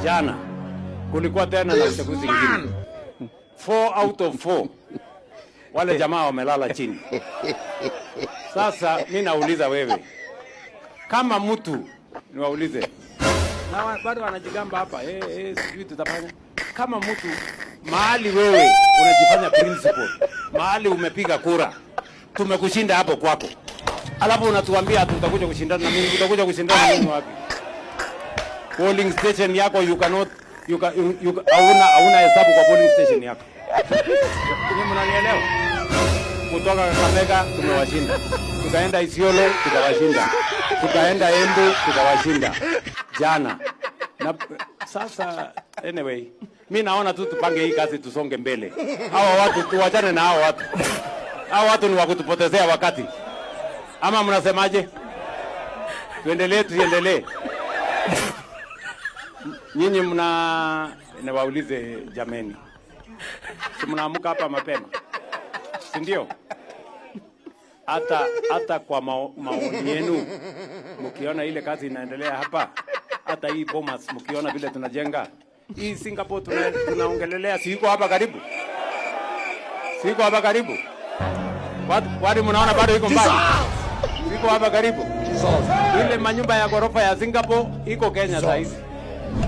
Jana kulikuwa tena na This uchaguzi ingine, man. Four out of four wale jamaa wamelala chini. Sasa mi nauliza wewe, kama mtu niwaulize, na bado wanajigamba hapa, sijui tutafanya. Kama mtu mahali wewe unajifanya principal, mahali umepiga kura, tumekushinda hapo kwako, alafu unatuambia ati utakuja kushindana na mimi, utakuja kushindana na mimi wapi? Polling station yako you cannot you, can, you, you, hauna hesabu kwa polling station yako. Nyinyi mnanielewa? Kutoka Kakamega tumewashinda, tukaenda Isiolo tukawashinda, tukaenda Embu tukawashinda jana na sasa. Anyway, mi naona tu tupange hii kazi tusonge mbele. Hawa watu tuwachane na hawa watu, hawa watu ni wa kutupotezea wakati, ama mnasemaje? Tuendelee tusiendelee? Nyinyi mna niwaulize jameni, si mnaamka hapa mapema, si ndio? Hata kwa maoni yenu mkiona ile kazi inaendelea hapa, hata hii Bomas mkiona vile tunajenga hii Singapore tunaongelelea, si iko hapa karibu? Si iko hapa karibu? Kwani mnaona bado iko mbali? Si iko hapa karibu? Jesus. Ile manyumba ya ghorofa ya Singapore iko Kenya saa hizi.